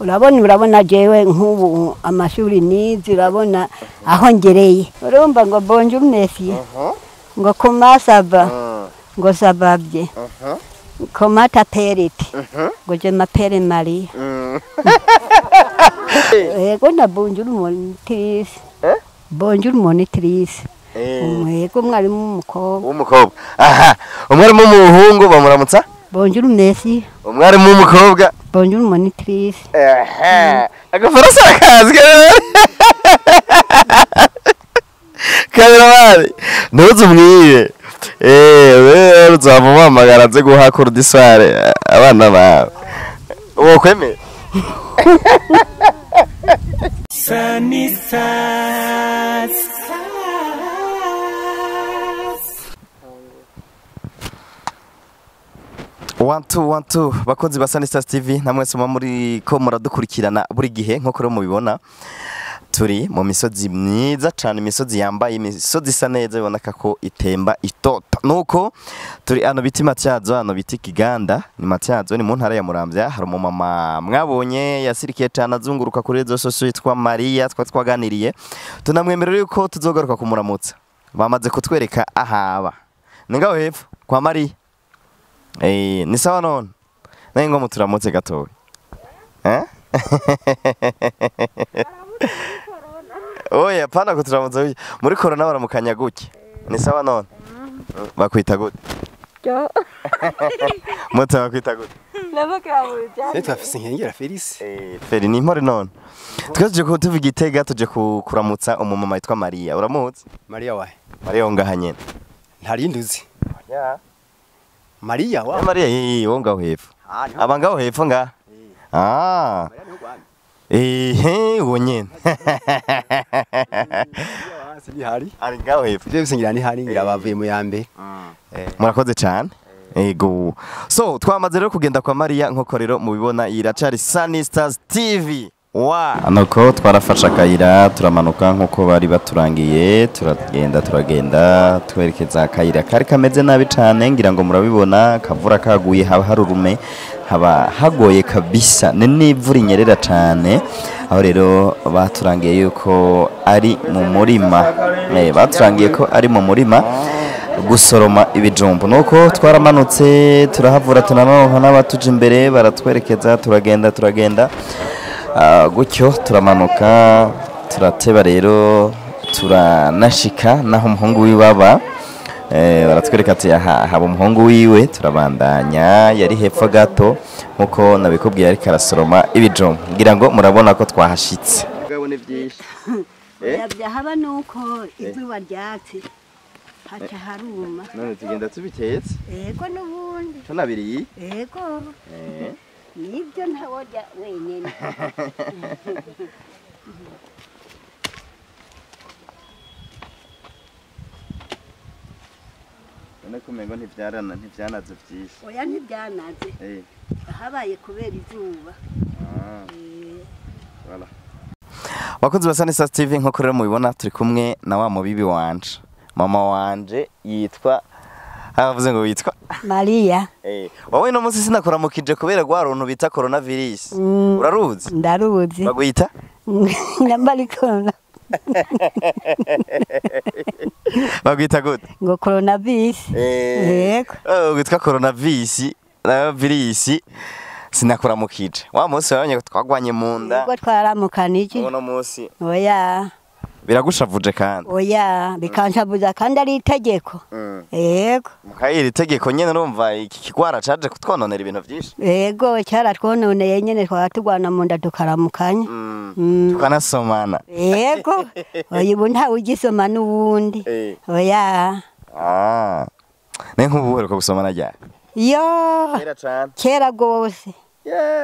Urabona jewe nk'ubu amashuri nizi, urabona aho ngereye. Urumva ngo bonjour monsieur, ngo comment ça va, ngo ça va bien, comment t'appelles-tu, ngo je m'appelle Marie. Ego na bonjour monitrice. Bonjour monitrice. Ego mwarimu w'umukobwa. W'umukobwa. Aha, umwarimu w'umuhungu bamuramutsa? Bonjour monsieur. Umwarimu w'umukobwa? Bonjour monitrice. Ehe. Agafaransa kazi. Kameramani, ntuze umwibe. Wewe uzamuhamagara nze guha cours du soir abana bawe. Wokwemera? Sunny Stars. One two one two, bakunzi ba Sunny Stars TV, namwe muba muri ko muradukurikirana buri gihe nko kuri mubibona. Turi mu misozi myiza cyane, imisozi yambaye imisozi isa neza iboneka ko itemba itota. Nuko turi ano biti Matyazo, ano biti Kiganda, ni Matyazo, ni mu ntara ya Muramvya. Hari umumama mwabonye yasirikiye cyane azunguruka kuri rezo sosio yitwa Maria, twaganiriye tunamwemerera yuko tuzogaruka kumuramutsa. Bamaze kutwereka ahaba ni ngaho hepfo kwa Maria. Ni sawa none naye ngo muturamutse gatoya. Oya, pana kuturamutsa muri corona baramukanya guke. Ni sawa none. Bakwita gute? Jo. Muta bakwita gute? Nitwa Sinkengera Felice. Feri ni impore none. Twese tuje kutuva Igitega tuje kuramutsa umumama yitwa Maria. Uramuzi? Maria wahe? Maria wo ngaha nyene. Ntarinduzi. Ya. Maria wa? Maria wo ngaho hepfo. Aba ngaho hepfo nga. Ah. Ehe, uwo nyene. Nihari. Ari ngaho hepfo. Ivyo bisingira nihari ngira bavuye mu yambe. Murakoze cyane. Ego. So twamaze rero kugenda kwa Maria nkoko rero mubibona iracari Sunny Stars TV. Wa. Nuko twarafasha akayira turamanuka nkuko bari baturangiye, turagenda twerekeza akayira kari kameze nabi cyane, ngira ngo murabibona kavura kaguye haba harurume, haba hagoye kabisa, ni n'imvura inyerera cyane. Aho rero baturangiye yuko ari mu murima, baturangiye ko ari mu murima gusoroma ibijumbu. Nuko twaramanutse turahavura tunanoha n'abatuje imbere baratwerekeza, turagenda gutyo turamanuka turateba rero turanashika naho umuhungu wiwe aba. Baratwereka ati aha haba umuhungu wiwe, turabandanya yari hepfo gato nkuko nabikubwiye ariko arasoroma ibijumbu. Ngira ngo murabona ko twahashitse. Byahaba nuko izuba ryatse haca haruma. None tugenda tubitetse. Ego nubundi. Tunabiriye. Ego. Nibyo ntaworya wenyene. None kumengo ntivyarana ntivyanaze vyinshi. Oya ntivyanaze. Habaye kubera izuba. Voilà. Bakunzi ba Sunny Stars TV nko rero mubibona turi kumwe na wa mubibi wanje. Mama wanje yitwa avuze ngo witwa Maria. Wowe no munsi sinakuramukije kubera gwa runtu bita coronavirus. Uraruzi? Ndaruzi. Bagwita? Nambari corona. Bagwita gute? Ngo coronavirus. Yego. Witwa coronavirus, na virus sinakuramukije. Wa munsi wabonye twagwanye mu nda. Yego twaramukanije. Uno munsi. Oya. Biragushavuje kandi. Oya, bikanshavuza kandi ari itegeko. Yego. Mukayiri itegeko nyene urumva iki kigwara caje kutwononera ibintu vyinshi. Yego, cyaratwononeye nyene twatugwana mu nda tukaramukanya. Tukanasomana. Yego. Oya ubu nta ugisoma n'uwundi. Oya. Ne nkubu uheruka gusomana ryari? Yo. Kera cane. Kera gose.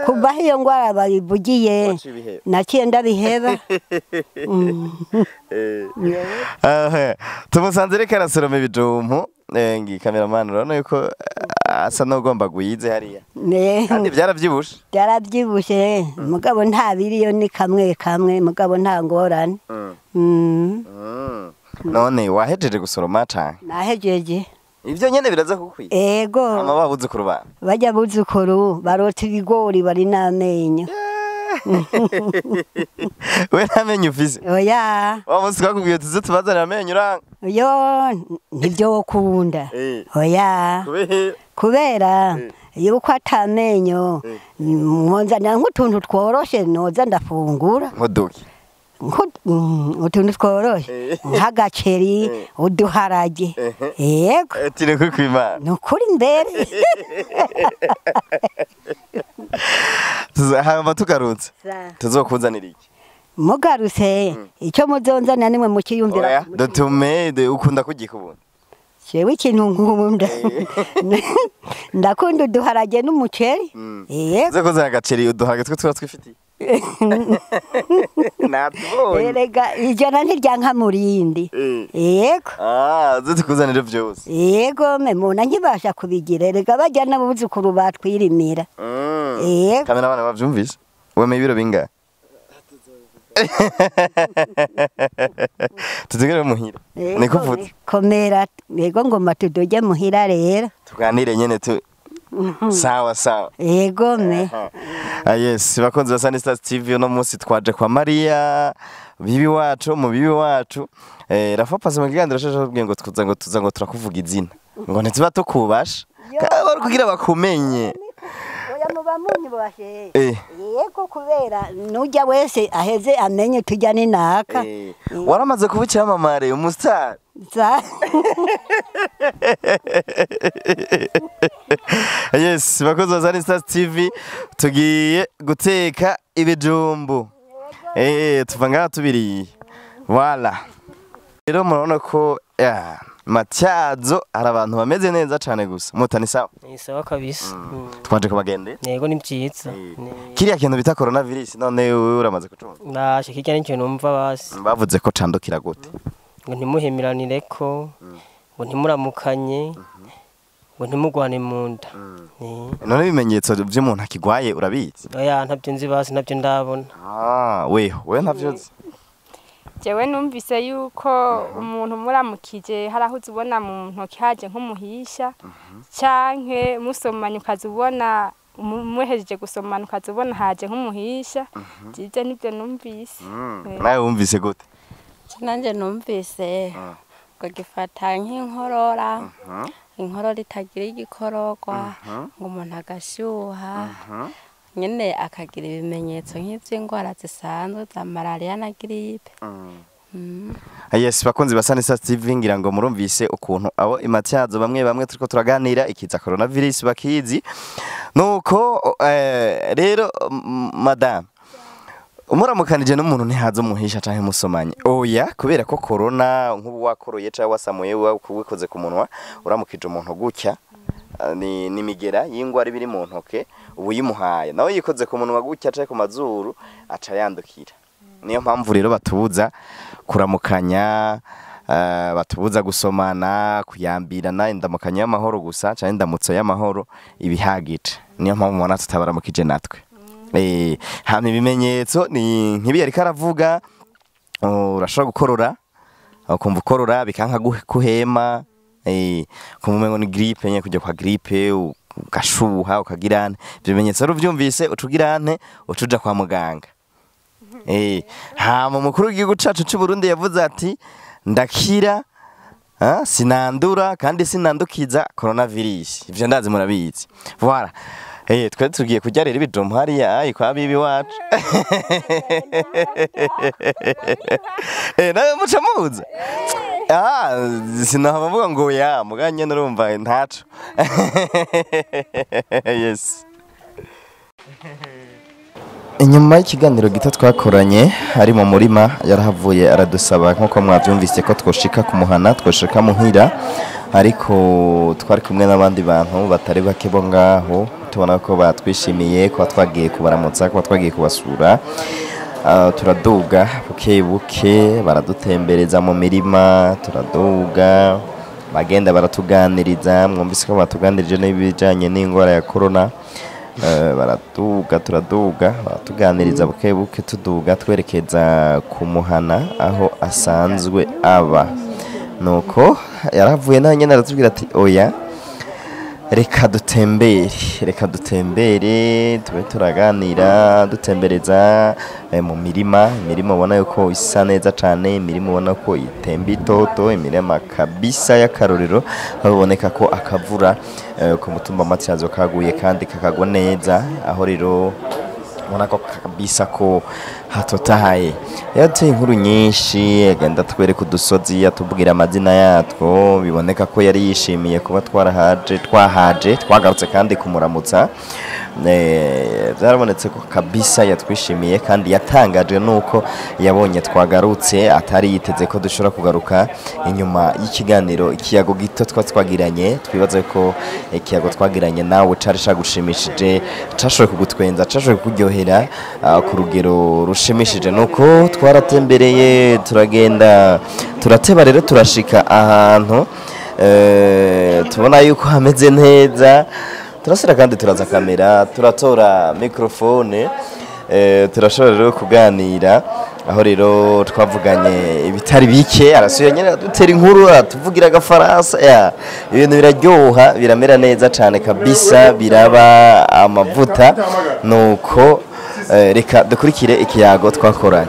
Kuva iyo ngwara babivugiye naciye ndabiheba. Tumusanze reka arasoroma ibijumbu. Ngi cameraman urabona yuko asa n'ugomba guyize hariya. Kandi byaravyibushe. Byaravyibushe mugabo nta biriyo ni kamwe kamwe mugabo nta ngorane. None wahejeje gusoroma canke? Nahejeje. Ivyo nyene biraza kukwiye. Ego. Ama babuzukuru ba. Bajya buzukuru barota ibigori bari n'amenyo. We nta menyo ufise? Oya. Wa munsi twakubwiye tuze tubazanire amenyo uranga. Yo nibyo wokunda. Oya. Kubera yuko atamenyo mwonzanira nk'utuntu tworoshe noza ndafungura. Nkuduki? Utuntu tworoshe nk'agaceri, uduharage. Yego. Tiri kwimana. Nukuri mbere. Hama tugarutse. Tuzokuzanira iki? Mugarutse icyo muzonzana nimwe mukiyumvira. Oya, dutume ukunda kugika ubundi. Jewe ikintu nkunda. Ndakunda uduharage n'umuceri. Yego. Tuzokuzanira agaceri uduharage twe tuba twifitiye. Natubonye. Erega ijana ntiryanka murindi. Yego. Ah, zitukuzanira byose. Yego, me muna nkibasha kubigira. Erega bajya n'abuzukuru batwirimira. Yego. Kamera abana bavyumvise. Wemeye ibiro bingahe? Tuzigere muhira. Niko vuze. Komera, yego ngoma tudoje muhira rero. Tuganire nyene tu. Sawa sawa. Yego me. Ah yes, bakunzi ba Sunny Stars TV uno munsi twaje kwa Maria bibi wacu mu bibi wacu. Rafa pasi mu kiganiro shasha tubwiye ngo tuza ngo tuza ngo turakuvuga izina. Ngo ntituba tukubasha. Bari kugira bakumenye. Oya muba munyubashe. Yego kubera nujya wese aheze amenye tujya ni naka. Waramaze kuba icyamamare umustar. Yes, bakozi ba Sunny Stars TV tugiye guteka ibijumbu. Tuva ngaha tubiriye. Voilà. Rero murabona ko Matyazo hari abantu bameze neza cyane gusa. Mutani sawa? Ni sawa kabisa. Twaje kubagendera. Yego ni byiza. Kiriya kintu bita coronavirus none wewe uramaze kucumva? Nashe kirya n'icyo numva basi. Bavuze ko candukira gute? Ngo ntimuhemiranire ko, ngo ntimuramukanye, ngo ntimugwane mu nda. None ibimenyetso by'umuntu akigwaye urabizi? Oya ntabyo nzi basi ntabyo ndabona. Ah, wewe ntabyo uzi. Jewe numvise yuko umuntu muramukije haraho uzubona mu ntoki haje nk'umuhisha canke musomanye ukazubona muhejeje gusomana ukazubona haje nk'umuhisha. Jije nibyo numvise. Nawe wumvise gute? Nanje numvise ngo gifata nk'inkorora, inkorora itagira igikororwa, ngo umuntu agashyuha nyene akagira ibimenyetso nk'ivy'ingwara zisanzwe za malaria na gripe. Yes, bakunzi ba Sunny Stars TV ngira ngo murumvise ukuntu abo imatyazo bamwe bamwe turiko turaganira ikiza coronavirus bakizi. Nuko rero madame umuramukanije n'umuntu ntihaza umuhisha canke musomanye. Oya kubera ko corona nk'ubu wakoroye cyangwa wasamuye wikoze ku munwa uramukije umuntu gutya ni nimigera y'ingwara ibiri mu ntoke ubu yimuhaye nawe yikoze ku munwa gutya canke ku mazuru aca yandukira. Niyo mpamvu rero batubuza kuramukanya, batubuza gusomana, kuyambirana indamukanya y'amahoro gusa canke indamutso y'amahoro ibihagije. Niyo mpamvu mubona tutabaramukije natwe. Hama ibimenyetso ni nkibi yariko aravuga, urashobora gukorora, ukumva ukorora bikanka kuhema, kumva umengo ni gripe nyene kujya kwa gripe ugashuha ukagirane. Ibyo bimenyetso rero uvyumvise ucugirane ucuja kwa muganga. Hama umukuru w'igihugu cacu c'u Burundi yavuze ati ndakira sinandura kandi sinandukiza coronavirus. Ivyo ndazi murabizi. Voilà. Twe tugiye kurya rero ibijumbu hariya kwa bibi wacu. Nawe muca muza. Sinahava mvuga ngo ya muganye nurumva ntaco. Yes. Inyuma y'ikiganiro gito twakoranye ari mu murima yarahavuye aradusaba nkuko mwavyumvise ko twoshika kumuhana twoshika muhira, ariko twari kumwe n'abandi bantu batari bake bo ngaho tubona ko batwishimiye ko twagiye kubaramutsa ko twagiye kubasura. Turaduga buke buke baradutembereza mu mirima, turaduga bagenda baratuganiriza, mwumvise ko batuganirije n'ibijanye n'ingwara ya corona. Baraduga turaduga baratuganiriza buke buke tuduga twerekeza kumuhana aho asanzwe aba. Nuko yaravuye nawe nyene aratubwira ati oya Reka dutembere, reka dutembere, tube turaganira, dutembereza mu mirima. Imirima ubona yuko isa neza cyane, imirima ubona ko itemba itoto, imirima kabisa y'akarorero, aho biboneka ko akavura ku mutumba Matyazo kaguye kandi kakagwa neza, aho rero ubona ko kabisa ko hatotahaye. Yateye inkuru nyinshi, agenda atwereka udusozi, atubwira amazina yatwo, biboneka ko yari yishimiye kuba twarahaje, twahaje, twagarutse kandi kumuramutsa. Byarabonetse ko kabisa yatwishimiye kandi yatangajwe nuko yabonye twagarutse, atari yiteze ko dushobora kugaruka inyuma y'ikiganiro ikiyago gito twagiranye. Twibaze ko ikiyago twagiranye nawe cari cagushimishije, cashoboye kugutwenza, cashoboye kukuryohera ku rugero rushimishije. Nuko twaratembereye, turagenda, turateba rero turashika ahantu tubona yuko hameze neza, turasira kandi turaza kamera, turatora microphone, turashobora rero kuganira, aho rero twavuganye ibitari bike. Arasuye nyene adutera inkuru, atuvugira agafaransa, ya ibintu biraryoha, biramera neza cyane kabisa, biraba amavuta. Nuko reka dukurikire ikiyago twakoranye.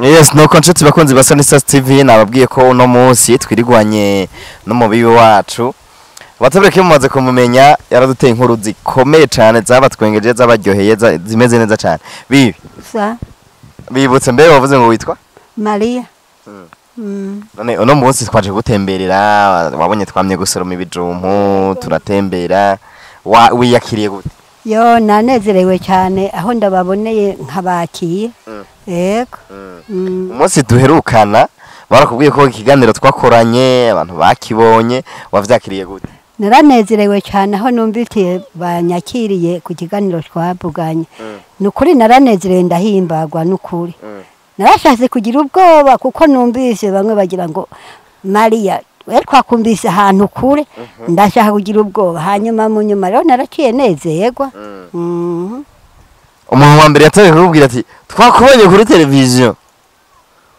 Yes, nuko nshuti bakunzi ba Sunny Stars TV, nababwiye ko uno munsi twirigwanye n'umubibi wacu. Batabireke mumaze kumumenya, yaraduteye inkuru zikomeye cyane, zabatwengeje, zabaryoheye, zimeze neza cyane. Bibi Sa bibutse mbere wavuze ngo witwa Maria. None uno munsi twaje gutemberera, wabonye twamye gusoroma ibijumpu, turatembera, wiyakiriye gute? Yo nanezerewe cyane aho ndababoneye nkabakiye. Yego. Umunsi duherukana barakubwiye ko ikiganiro twakoranye abantu bakibonye, wavyakiriye gute? Naranezerewe cyane aho numvitiye banyakiriye ku kiganiro twavuganye. Nukuri naranezerewe, ndahimbagwa nukuri. Narashatse kugira ubwoba kuko numvise bamwe bagira ngo Maria we twakumvise ahantu kure, ndashaka kugira ubwoba, hanyuma mu nyuma rero naraciye nezerwa. Umuntu wa mbere yatangiye kukubwira ati twakubonye kuri televiziyo,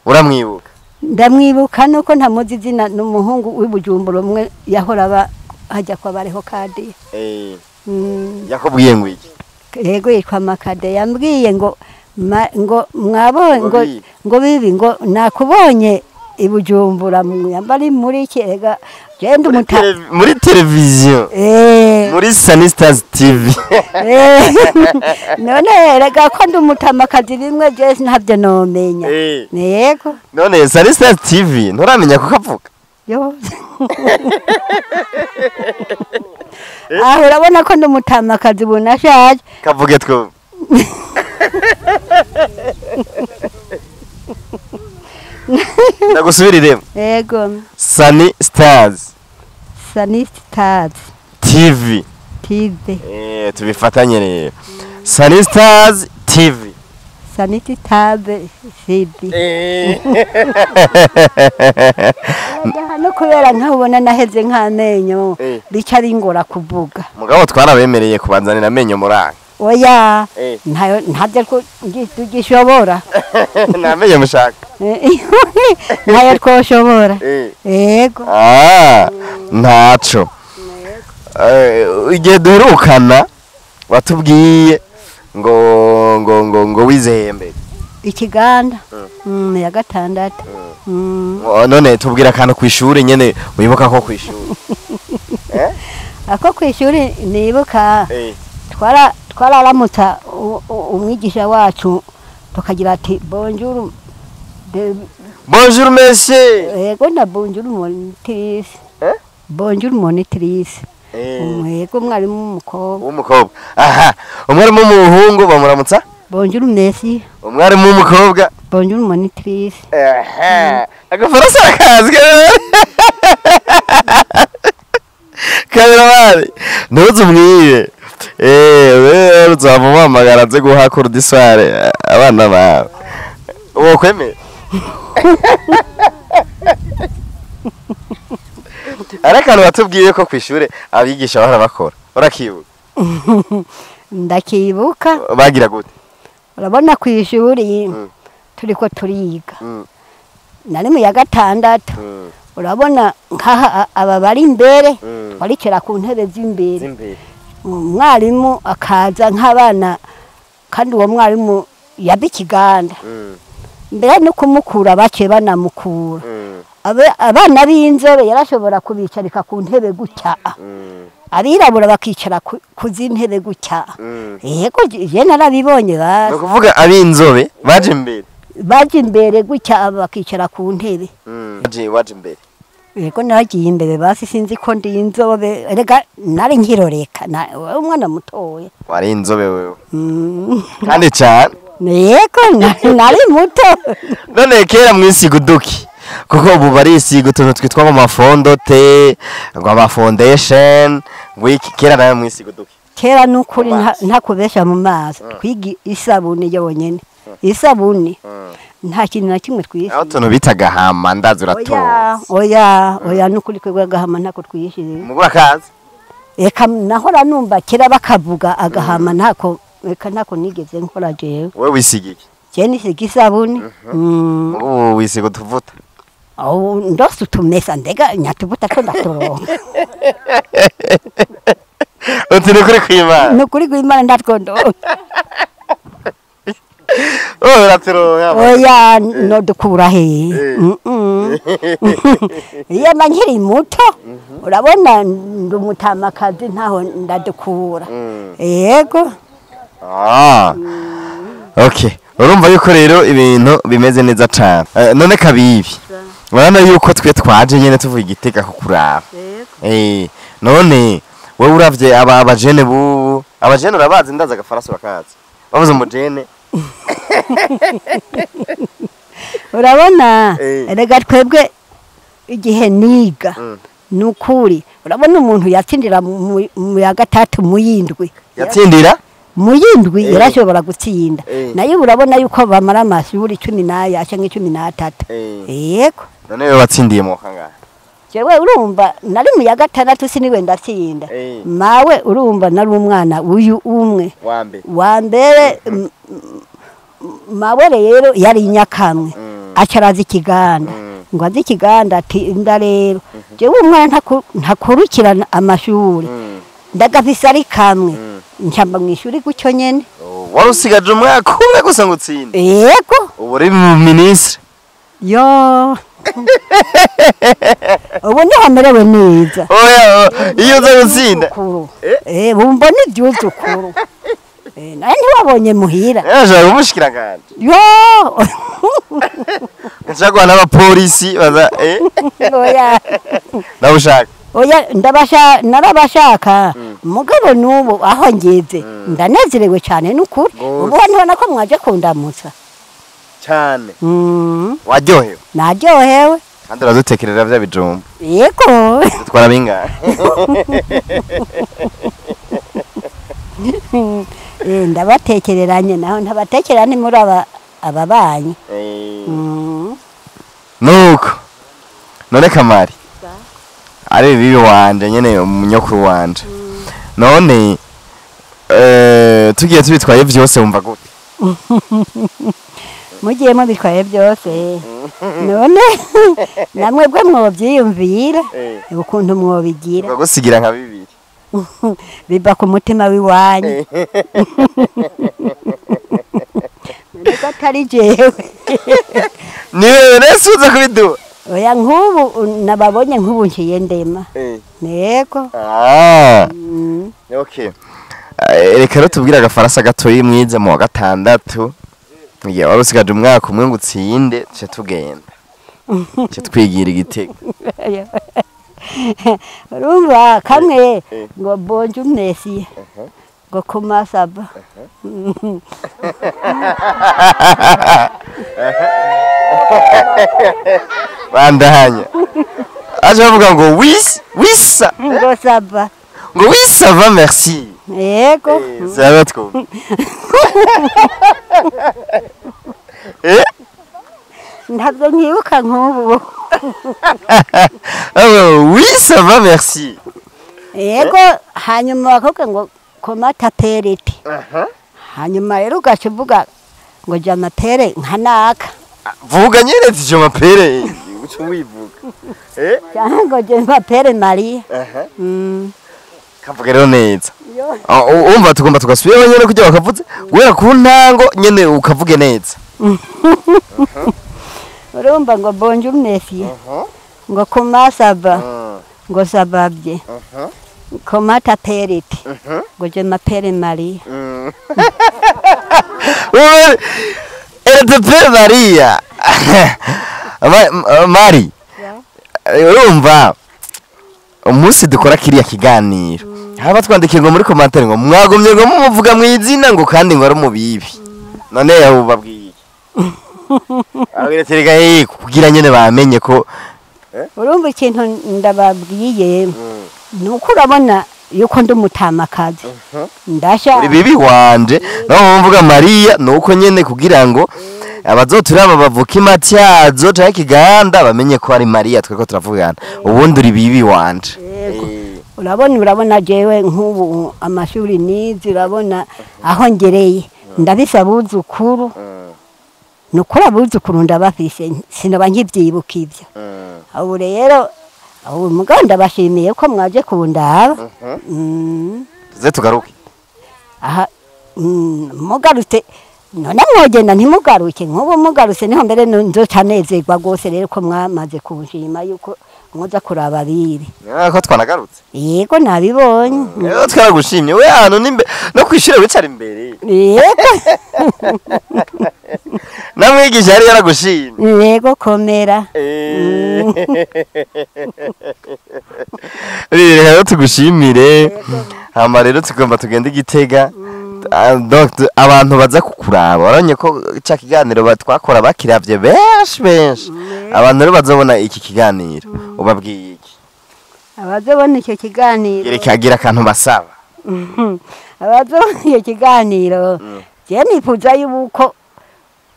uramwibuka? Ndamwibuka nuko ntamuzi izina, n'umuhungu w'ibujumbura umwe yahora aba hajya kwa bariho kadi. Yakubwiye ngo iki? Yego yitwa Makade, yambwiye ngo ngo mwabonye ngo bibi ngo nakubonye ibujumbura yambari muri iki ega genda muri televiziyo muri Sunny Stars TV. None rega ko ndi umutamakazi bimwe je ntabyo nomenya. Yego. None Sunny Stars TV nturamenya kukavuga? Yo. Ah, urabona ko ndi umutamakazi bunashaje. Kavuge two. Ndagusubiriremo. Yego. Sunny Stars. Sunny Stars TV. TV. Tubifatanye rero. Sunny Stars TV. Sunny Stars TV. No kubera nkabona naheze nk'amenyo bica bingora kuvuga. Mugabo twarabemereye kubanzanira amenyo muranga. Oya, ntayo ntabyo ko tugishobora. Nta menyo mushaka. Ntayo twoshobora. Yego. Ah, ntaco. Igihe duherukana watubwiye ngo ngo ngo ngo wizehembe ikiganda ya gatandatu. None tubwira akantu kw'ishure nyene wibuka ko kw'ishure. Ako kw'ishure nibuka twararamutsa umwigisha wacu tukagira ati bonjour bonjour monsieur. Yego na bonjour monitrice. Bonjour monitrice. Yego mwarimu w'umukobwa. W'umukobwa. Aha, umwarimu w'umuhungu bamuramutsa? Bonjour monsieur. Umwarimu w'umukobwa? Bonjour monitrice. Aha, agafaransa kazi. Kameramani, ntuze umwibe. Wewe uzamuhamagara nze guhakura udisware abana bawe. Wokwemera? Arakanu batubwiye ko kwishure abigisha bahora bakora. Urakibuka? Ndakibuka. Bagira gute? Urabona kwishuri turiko turiga. Nari mu ya gatandatu. Urabona nkaha aba bari imbere Twaricara ku ntebe z'imbere, umwarimu akaza nk'abana, kandi uwo mwarimu yaba ikiganda mbere no kumukura bake banamukura. Abana b'inzobe yarashobora kubicarika ku ntebe gutya, abirabura bakicara ku z'intebe gutya. Yego je narabibonye Ni ukuvuga ab'inzobe baje imbere, baje imbere gutya bakicara ku ntebe. Waje imbere? Yego nagiye imbere, basi sinzi ko ndi inzobe, rega nari nkiroreka umwana mutoya. Wari inzobe wewe? Kandi cyane. Yego nari muto. None kera mwisiga uduki? Kuko ubu barisiga utuntu twitwa ngo amafondote, ngo ama foundation, ngo iki. Kera nawe mwisiga uduki? Kera nukuri ntakubesha mu maso, twiga isabuni yonyene, isabuni nta kintu na kimwe twisiga. Aho utuntu bita gahama ndazi uratuzi. Oya oya nukuri kwegwa gahama ntako twisiga. Mugura kazi? Eka nahora numva kera bakavuga agahama ntako, eka ntako nigeze nkora jewe. Wewe wisiga iki? Je nisiga isabuni. Ubu wisiga utuvuta? Aho ndose utumesa, ndega nyatuvuta ko ndaturonka. Uti nukuri kw'Imana? Nukuri kw'Imana ndatwondonka. Oh, uraturonka. Oya no dukura he. Iyo mba nkiri muto urabona ndi umutamakazi ntaho ndadukura. Yego. Okay. Urumva yuko rero ibintu bimeze neza cyane. None kabibi, urabona yuko twe twaje nyene tuvuye Igitega kukuraba. None wewe uravye aba abajene bubu, abajene urabazi, ndaza agafarasi bakazi. Bavuze umujene. Urabona erega twebwe igihe niga nukuri urabona umuntu yatsindira mu ya gatatu mu yindwi. Yatsindira? Mu yindwi yarashobora gutsinda. Nayo urabona yuko bamara amashuri 10 canke 13. Yego. None wewe watsindiye mu kangahe? Jewe urumva nari mu ya gatandatu siniwe ndatsinda. Mawe urumva nari umwana uyu umwe wa mbere. Mawe rero yari inyakamwe acaraza ikiganda, ngo azi ikiganda ati inda rero jewe umwana ntakurikirana amashuri, ndagafise ari kamwe ncamba mu ishuri gutyo nyene. Wari usigaje umwaka umwe gusa ngo utsinde? Yego. Ubu uri mu minisitiri? Yo. Ubu niho merewe neza. Oya iyo uza gutsinda. Bumva n'ivyuzukuru. Nawe ntiwabonye muhira. Nashaka umushikiranganje. Yo. Nshaka guhana abapolisi baza Oya. Ndabashaka. Oya narabashaka. Mugabo nubu aho ngeze ndanezerewe cyane nukuri. Ubu ntibona ko mwaje kundamutsa. Cyane. Waryohewe? Naryohewe. Kandi uradutekerera vya bijumba. Yego. Dutwara bingahe? Ndabatekereranye naho ntabatekereranye muri ababanyi. Nuko none Kamari ari bibi wanje nyene umunyokuru wanje. None tugiye tubitwaye vyose wumva gute? Mugiye mubitwaye byose. None namwe bwe mwobyiyumvira ukuntu mwobigira. Bagusigira nka bibiri. Biba ku mutima wiwanyu. Niko atari jewe. Niwe resuza kubiduha. Oya nkubu nababonye nkubu nkiye ndema. Yego. Okay. Reka rero tubwire agafarasa gatoyi mwize mu wa gatandatu. Ngiye wari usigaje umwaka umwe ngo utsinde, ce tugenda. Ce twigira Igitega. Urumva kamwe ngo bonjour merci. Ngo comment ça va? Bandanya. Aje bavuga ngo wisa. Ngo ça va. Ngo oui ça va merci. Yego. Ça va trop. Ntabwo nkibuka nkubu. Oui ça va merci. Yego hanyuma bakobwa ngo komata perete. Hanyuma rero ugaca uvuga ngo jya mapere nka naka. Vuga nyene ati jya mapere. Ucu wivuga. Cyangwa ngo je m'appelle Maria. Kavuga rero neza. Umva tugomba tugasubira nyene kugira bakavuze guhera ku ntango nyene ukavuge neza. Urumva ngo bonjour monsieur. Ngo comment ça va? Ngo ça va bien. Comment t'appelles-tu? Ngo je m'appelle Maria. Elle t'appelle Maria. Mari. Urumva umunsi dukora kiriya kiganiro haba twandikiye ngo muri commentaire ngo mwagumye ngo mumuvuga mu izina ngo kandi ngo ari umubibi none yabubabwiye abwira terega kugira nyene bamenye ko urumva ikintu ndababwiye nuko urabona yuko ndi umutamakazi ndasha uri bibi wanje naho mvuga Maria nuko nyene kugira ngo abazoturaba bavuka imatyazo canke Kiganda bamenye ko ari Maria tweko turavugana ubundi uri bibi wanje. Urabona jewe nk'ubu amashuri nize urabona aho ngereye ndabisa abuzukuru nukuri abuzukuru ndabafise sinoba nkivyibuka ivyo. Ubu rero ubu mugabo ndabashimiye ko mwaje kundaba. Tuze tugaruke aha mugarutse none mwogenda ntimugaruke nk'ubu mugarutse niho mbere nzoca nezerwa rwose rero ko mwamaze kunshima yuko mwoza kuraba bibi. Ko twanagarutse. Yego nabibonye. Rero twaragushimye we ahantu nimbe no kwishura wicara imbere. Yego. Namwigisha yari yaragushimye. Yego komera. Rero tugushimire. Hama rero tugomba tugende Gitega. Donc abantu baza kukuraba warabonye ko ca kiganiro twakora bakiravye benshi benshi abantu rero bazobona iki kiganiro ubabwiye iki? Abazobona icyo kiganiro yereka akantu basaba abazobona icyo kiganiro je nifuza yuko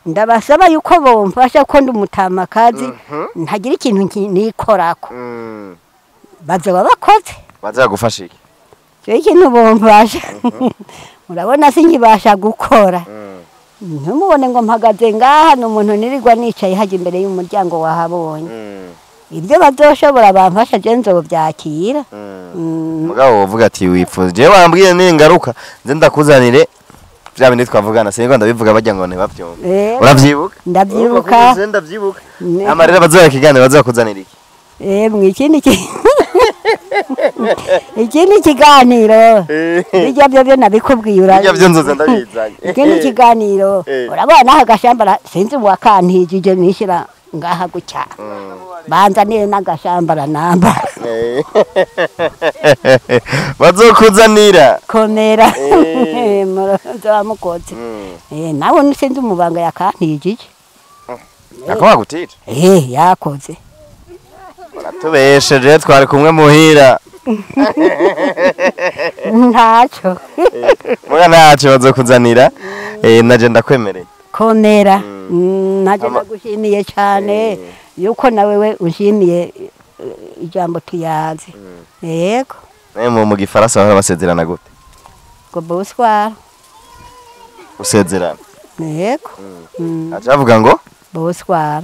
ndabasaba yuko bomfasha ko ndi umutamakazi ntagira ikintu nikorako bazoba bakoze bazagufasha iki? Ikintu bomfasha urabona sinkibasha gukora ntumubone ngo mpagaze ngaha ni umuntu nirirwa nicaye hajya imbere y'umuryango wahabonye ibyo bazoshobora bamfasha je nzobyakira. Mugabo uvuga ati wifuza je wambwiye ningaruka nze ndakuzanire bya bindi twavugana sinigwa ndabivuga bajya ngo ntibavyumve. Uravyibuka? Ndavyibuka. Nze ndavyibuka. Amarira bazoya kiganiro bazakuzanira iki? Mwikindi ikindi kiganiro bijya byo nabikubwiye urabi bijya byo nzoza ndabizanye ikindi kiganiro urabona aha gashambara sinzi wakantijije nishira ngaha gucya banza niye n'agashambara namba bazokuzanira komera muzoba nawe sinzi umubanga yakantijije yakoba gutira yakoze tubesheje twari kumwe muhira ntacyo muga ntacyo bazokuzanira naje ndakwemereye komera naje ndagushimiye cyane yuko nawe we ushimiye ijambo tuyazi. Yego mu gifaransa bahora basezerana gute? Ngo bonsoir usezerana. Yego acavuga ngo bonsoir.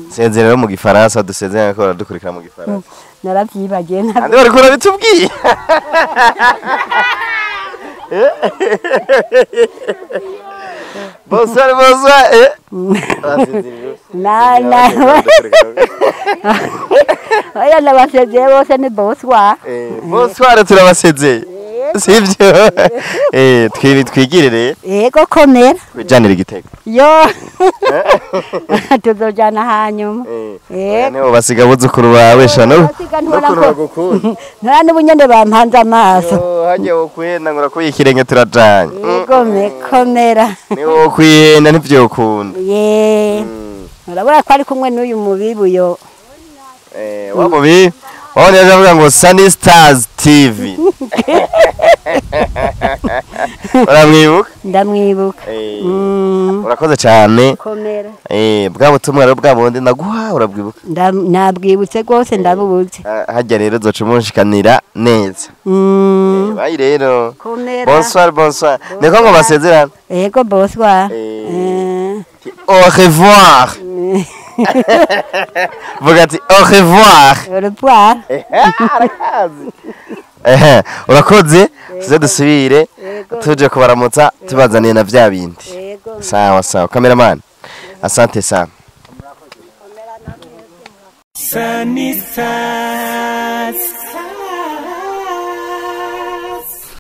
Sezerero mu gifaransa dusezerana ko baradukurikira mu gifaransa. Naravyibagiye nabyo bariko barabitubwiye. Bonsoir bonsoir. Na na. Oya nabasezeye bose ni bonsoir. Bonsoir turabasezeye. Sivyo? Twigirire. Yego komera. Twijanire Igitego. Yo. Tuzojana hanyuma. Nibo basiga buzukuru bawe shano. Nta n'ubunyene bampanze amaso. Hagiye wokwihenda ngo urakuye ikirenge turajanye. Yego komera. Niwo wokwihenda ntivyokunda. Ye. Urabona ko ari kumwe n'uyu mubibuyo. Wa mubi wabonye avuga ngo Sunny Stars TV. Uramwibuka? Ndamwibuka. Urakoze cyane. Komera. Bwa butumwa rero bwa bundi naguha urabwibuka? Nabwibutse rwose ndabubuze. Hajya rero zoca umushikanira neza. Bayi rero. Komera. Bonsoir bonsoir. Niko ngo basezerana? Yego bonsoir. Au revoir. Vuga ati au revoir. Au revoir. Arakazi. Ehe, urakoze, tuze dusubire tuje kubaramutsa tubazaniye na vya bindi. Yego. Sawa sawa, cameraman. Asante sana. Sunny side.